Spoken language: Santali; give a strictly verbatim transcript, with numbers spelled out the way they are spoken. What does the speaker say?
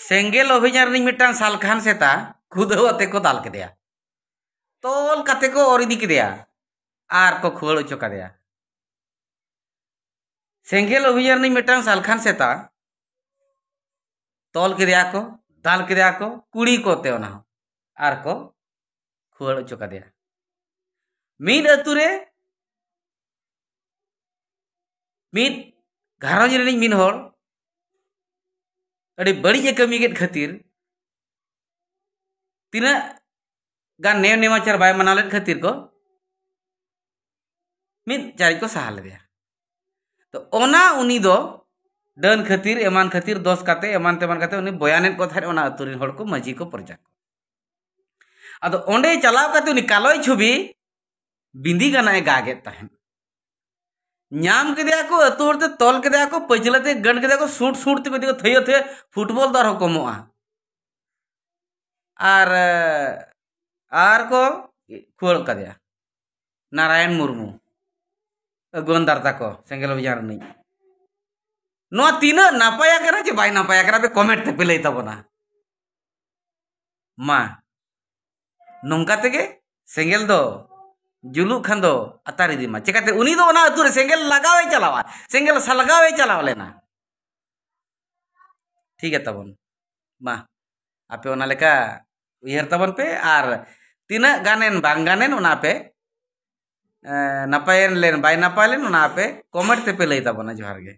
ᱥᱮᱸᱜᱮᱞ ᱚᱵᱷᱤᱡᱟᱱ ᱨᱤᱱᱤᱡ ᱢᱤᱫᱴᱟᱝ ᱥᱟᱞᱠᱷᱟᱱ ᱥᱮᱛᱟ ᱠᱷᱩᱫᱟᱹᱣ ᱟᱛᱮ ᱠᱚ ᱫᱟᱞ ᱠᱮᱫᱮᱭᱟ᱾ ᱛᱚᱞ ᱠᱟᱛᱮ ᱠᱚ ᱚᱨ ᱤᱫᱤ ᱠᱮᱫᱮᱭᱟ ᱟᱨ ᱠᱚ ᱠᱷᱩᱣᱟᱹᱲ ᱦᱚᱪᱚ ᱠᱟᱫᱮᱭᱟ᱾ ᱥᱮᱸᱜᱮᱞ ᱚᱵᱷᱤᱡᱟᱱ ᱨᱤᱱᱤᱡ ᱢᱤᱫᱴᱟᱝ ᱥᱟᱞᱠᱷᱟᱱ ᱥᱮᱛᱟ ᱛᱚᱞ ᱠᱮᱫᱮᱭᱟ ᱠᱚ, ᱫᱟᱞ ᱠᱮᱫᱮᱭᱟ ᱠᱚ, ᱠᱩᱲᱤ ᱠᱚᱛᱮ ᱚᱱᱟ ᱦᱚᱸ, ᱟᱨ ᱠᱚ ᱠᱷᱩᱣᱟᱹᱲ ᱦᱚᱪᱚ ᱠᱟᱫᱮᱭᱟ᱾ ᱢᱤᱫ ᱟᱹᱛᱩ ᱨᱮ ᱢᱤᱫ ᱜᱷᱟᱨᱚᱸᱡᱽ ᱨᱤᱱᱤᱡ ᱢᱤᱫ ᱦᱚᱲ ᱟᱹᱰᱤ ᱵᱟᱹᱲᱤᱡ ᱮ ᱠᱟᱹᱢᱤ ᱠᱮᱫ ᱠᱷᱟᱹᱛᱤᱨ, ᱛᱤᱱᱟᱹᱜ ᱜᱟᱱ ᱱᱮᱭᱟᱢ ᱱᱮᱢᱟᱪᱟᱨ ᱵᱟᱭ ᱢᱟᱱᱟᱣ ᱞᱮᱫ ᱠᱷᱟᱹᱛᱤᱨ ᱠᱚ ᱢᱤᱫ ᱪᱟᱹᱨᱤ ᱠᱚ ᱥᱟᱦᱟ ᱞᱮᱫᱮᱭᱟ᱾ ᱛᱚ ᱚᱱᱟ ᱩᱱᱤ ᱫᱚ ᱰᱟᱹᱱ ᱠᱷᱟᱹᱛᱤᱨ, ᱮᱢᱟᱱ ᱠᱷᱟᱹᱛᱤᱨ, ᱫᱚᱥ ᱠᱟᱛᱮ, ᱮᱢᱟᱱ ᱛᱮᱢᱟᱱ ᱠᱟᱛᱮ ᱩᱱᱤ ᱵᱚᱭᱟᱱᱮᱫ ᱠᱚ ᱛᱟᱦᱮᱸᱫ ᱚᱱᱟ ᱟᱹᱛᱩ ᱨᱤᱱ ᱦᱚᱲ ᱠᱚ, ᱢᱟᱹᱡᱷᱤ ᱠᱚ, ᱯᱨᱚᱡᱟ ᱠᱚ᱾ ᱟᱫᱚ ᱚᱸᱰᱮ ᱪᱟᱞᱟᱣ ᱠᱟᱛᱮ ᱩᱱᱤ ᱠᱟᱞᱚᱭ ᱪᱷᱚᱵᱤ ᱵᱤᱸᱫᱤ ᱜᱟᱱᱟᱜ ᱮ ᱜᱟᱜᱮᱫ ᱛᱟᱦᱮᱸᱫ᱾ ᱧᱟᱢ ᱠᱮᱫᱮᱭᱟ ᱠᱚ, ᱟᱹᱛᱩ ᱦᱚᱲ ᱛᱮ ᱛᱚᱞ ᱠᱮᱫᱮᱭᱟ ᱠᱚ, ᱯᱟᱹᱪᱷᱞᱟᱹ ᱛᱮ ᱜᱟᱹᱰ ᱠᱮᱫᱮᱭᱟ ᱠᱚ, ᱥᱩᱴ ᱥᱩᱴ ᱛᱮᱠᱚ ᱤᱫᱤ ᱠᱚ, ᱛᱷᱟᱹᱭᱟᱹ ᱛᱷᱟᱹᱭᱟᱹ ᱯᱷᱩᱴᱵᱚᱞ ᱫᱚ ᱟᱨᱦᱚᱸ ᱠᱚᱢᱚᱜᱼᱟ᱾ ᱟᱨ, ᱟᱨ ᱠᱚ ᱠᱷᱩᱣᱟᱹᱲ ᱠᱟᱫᱮᱭᱟ ᱱᱟᱨᱟᱭᱚᱱ ᱢᱩᱨᱢᱩ, ᱟᱹᱜᱩᱣᱟᱹᱱ ᱫᱟᱨᱛᱟ ᱠᱚ, ᱥᱮᱸᱜᱮᱞ ᱚᱵᱷᱤᱡᱟᱱ ᱨᱤᱱᱤᱡ᱾ ᱱᱚᱣᱟ ᱛᱤᱱᱟᱹᱜ ᱱᱟᱯᱟᱭ ᱟᱠᱟᱱᱟ ᱪᱮ ᱵᱟᱭ ᱱᱟᱯᱟᱭ ᱟᱠᱟᱱᱟ, ᱟᱯᱮ ᱠᱚᱢᱮᱱᱴ ᱛᱮᱯᱮ ᱞᱟᱹᱭ ᱛᱟᱵᱚᱱᱟ᱾ ᱢᱟ, ᱱᱚᱝᱠᱟ ᱛᱮᱜᱮ ᱥᱮᱸᱜᱮᱞ ᱫᱚ ᱡᱩᱞᱩᱜ ᱠᱷᱟᱱ ᱫᱚ ᱟᱛᱟᱨ ᱤᱫᱤ ᱢᱟ᱾ ᱪᱮᱠᱟᱛᱮ ᱩᱱᱤ ᱫᱚ ᱚᱱᱟ ᱟᱹᱛᱩ ᱨᱮ ᱥᱮᱸᱜᱮᱞ ᱞᱟᱜᱟᱣ ᱮ ᱪᱟᱞᱟᱣᱟ, ᱥᱮᱸᱜᱮᱞ ᱥᱟᱞᱜᱟᱣ ᱮ ᱪᱟᱞᱟᱣ ᱞᱮᱱᱟ᱾ ᱴᱷᱤᱠ ᱜᱮ ᱛᱟᱵᱚᱱ᱾ ᱢᱟ, ᱟᱯᱮ ᱚᱱᱟ ᱞᱮᱠᱟ ᱩᱭᱦᱟᱹᱨ ᱛᱟᱵᱚᱱ ᱯᱮ, ᱟᱨ ᱛᱤᱱᱟᱹᱜ ᱜᱟᱱᱮᱱ ᱵᱟᱝ ᱜᱟᱱᱮᱱ ᱚᱱᱟ ᱯᱮ, ᱮ, ᱱᱟᱯᱟᱭᱮᱱ ᱞᱮᱱ ᱵᱟᱭ ᱱᱟᱯᱟᱭ ᱞᱮᱱ ᱚᱱᱟ ᱟᱯᱮ ᱠᱚᱢᱮᱱᱴ ᱛᱮᱯᱮ ᱞᱟᱹᱭ ᱛᱟᱵᱚᱱᱟ᱾ ᱡᱚᱦᱟᱨ ᱜᱮ᱾